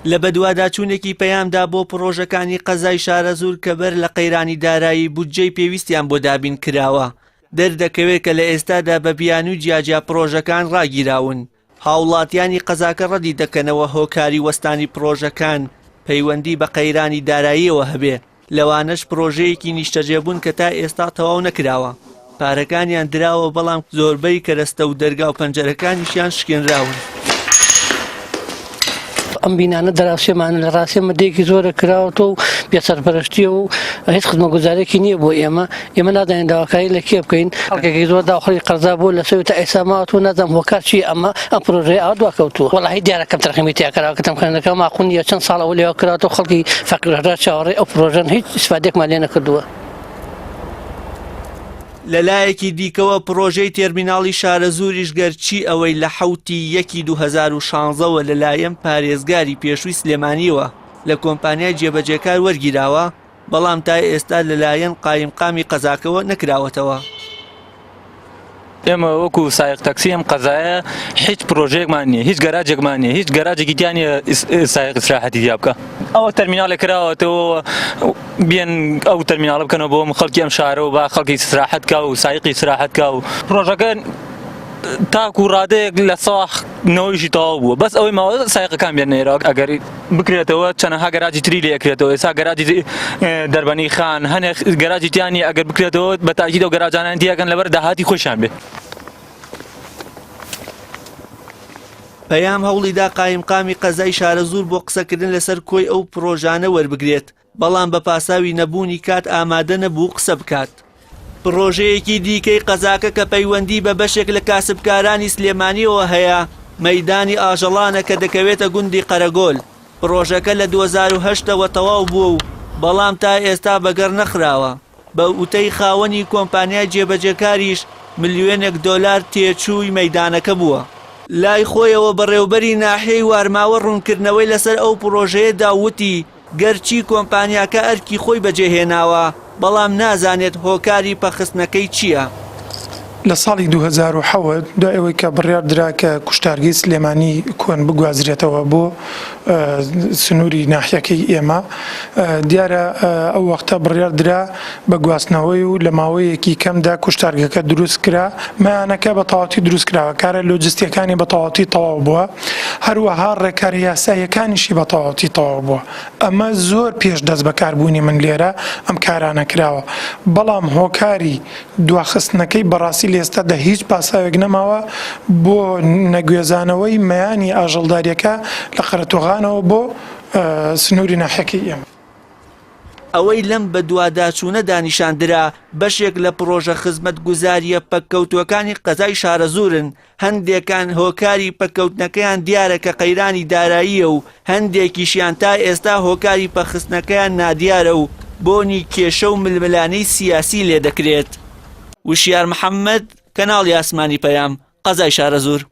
لە بەدواداچوونێکی پەیامدا بۆ پڕۆژەکانی قەزای شارەزوور کە بەر لە قەیرانی دارایی بودجەی پێویستیان بۆ دابین کراوە، دەردەکەوێت کە لە ئێستادا بە بیانووی جیاجیا پڕۆژەکان ڕاگیراون. هاوڵاتیانی قەزاکە ڕەدی دەکەنەوە هۆکاری وەستانی پڕۆژەکان پەیوەندی بە قەیرانی داراییەوە هەبێ، لەوانەش پڕۆژەیەکی نیشتەجێبوون کە تا ئێستا تەواو نەکراوە، پارەکانیان دراوە بەڵام زۆربەی کەرەستە و دەرگا و پەنجەرەکانیشیان شکێنراون. ئەم بینانە دراوسێمانە لە ڕاستیە مدەیەکی زۆرە کراوەتەوە و بێسەرپەرشتیە و هیچ خزمەتگوزارێکی نییە بۆ ئێمە ئێمە نازانین داواکاری لە کێ بکەین خەڵکێکی زۆر داخڵی قەرزا بووە لەسەر تا ئێستا ماوەتەوە نازانم هۆکار چییە ئەمە ئەم پرۆژەیە ئاوا دواکەوتووە وەڵاهی دیارە کەمتەرخەمی تیا کراوە کە تەمخەنەکە ماقوول نییە چەند ساڵ ئەوە لێوە کراوەتەوە خەڵکی فەقیر و هەژار چاوەڕێی ئەو پرۆژەن هیچ ئیسفادەیەکمان لێ نەکردووە. لەلایەکی دیکەوە پڕۆژەی تێرمیناڵی شارەزووریش گەرچی ئەوەی لە حەوتی یەکی 2016 وە لەلایەن پارێزگاری پێشووی سلێمانییەوە لە کۆمپانیای جێبەجێکار وەرگیراوە، بەڵام تا ئێستا لەلایەن قایمقامی قەزاکەوە نەکراوەتەوە. ئێمە وەکو سایق تەکسی ئەم قەزایە هیچ پرۆژەیەکمان نییە هیچ گەراجێکمان نییە هیچ گەراجێکی تیا نییە سایق ئیسراحەتی تیا بکە ئەوە تەرمیناڵێک کراوەتەوە بێن ئەو تەرمیناڵە بکەنەوە بۆ خەڵکی ئەم شارە و با خەڵکی ئیسراحەت کا و سایقی ئیسراحەت کا و پرۆژەکە تاکو ڕادەیەک لە ساخ نەوەیشی تەواو بووە بەس ئەوەی ماوە سایقەکان بێن نێرەوە ئەگەر بکرێتەوە چەنەها گەراجی تری لێ ئەکرێتەوە ئێستا گەراجی دەربەنی خان هەنێک گەراجی تیا نییە ئەگەر بکرێتەوە بە تاکید ئەو گەراجانیان تیاکەن لەبەر داهاتی خۆشیان بێ. پەیام هەوڵیدا قایمقامی قەزای شارەزوور بۆ قسەکردن لەسەر کۆی ئەو پڕۆژانە وەربگرێت، بەڵام بە پاساوی نەبوونی کات ئامادە نەبوو قسە بکات. پڕۆژەیەکی دیکەی قەزاکە کە پەیوەندی بە بەشێک لە کاسبکارانی سلێمانییەوە هەیە، مەیدانی ئاژەڵانە کە دەکەوێتە گوندی قەرەگۆل. پڕۆژەکە لە 2008 ەوە تەواو بووە و بەڵام تا ئێستا بەگەڕ نەخراوە. بە وتەی خاوەنی کۆمپانیای جێبەجێکاریش ملیۆنێک دۆلار تێچووی مەیدانەکە بووە. لای خۆیەوە بەڕێوبەری ناحیەی وارماوە ڕوونکردنەوەی لەسەر ئەو پڕۆژەیە دا و وتی، گەرچی کۆمپانیاکە ئەرکی خۆی بەجێهێناوە، بەڵام نازانێت هۆکاری پەخستنەکەی چییە. لە ساڵی 2007 دوای ئەوەی کە بڕیار درا کە کوشتارگەی سلێمانی کۆن بگوازرێتەوە بۆ سنووری ناحیەکەی ئێمە، دیارە ئەو وەختە بڕیار درا بە گواستنەوەی و لە ماوەیەکی کەمدا کوشتارگەکە دروست کرا، مەیانەکە بە تەواوەتی دروست کراوە، کارە لۆجستییەکانی بە تەواوەتی تەواو بووە، هەروەها ڕێکارە یاساییەکانیشی بە تەواوەتی تەواو بووە. ئەمە زۆر پێش دەستبەکاربوونی من لێرە ئەم کارانە کراوە، بەڵام هۆکاری دواخستنەکەی بەڕاستی لە ئێستادا هیچ پاساوێک نەماوە بۆ نەگوێزانەوەی مەیانی ئاژەڵدارییەکە لە قەرەتۆغانەوە بۆ سنووری ناحیەکەی ئێمە. ئەوەی لەم بەدواداچوونەدا نیشاندرا، بەشێک لە پڕۆژە خزمەتگوزارییە پەککەوتووەکانی قەزای شارەزوورن، هەندێکان هۆکاری پەککەوتنەکەیان دیارە کە قەیرانی داراییە و هەندێکیشیان تا ئێستا هۆکاری پەکخستنەکەیان نادیارە و بۆنی کێشە و ململانێی سیاسی لێدەکرێت. وشیار محەمەد، کەناڵی ئاسمانی پەیام، قەزای شارەزوور.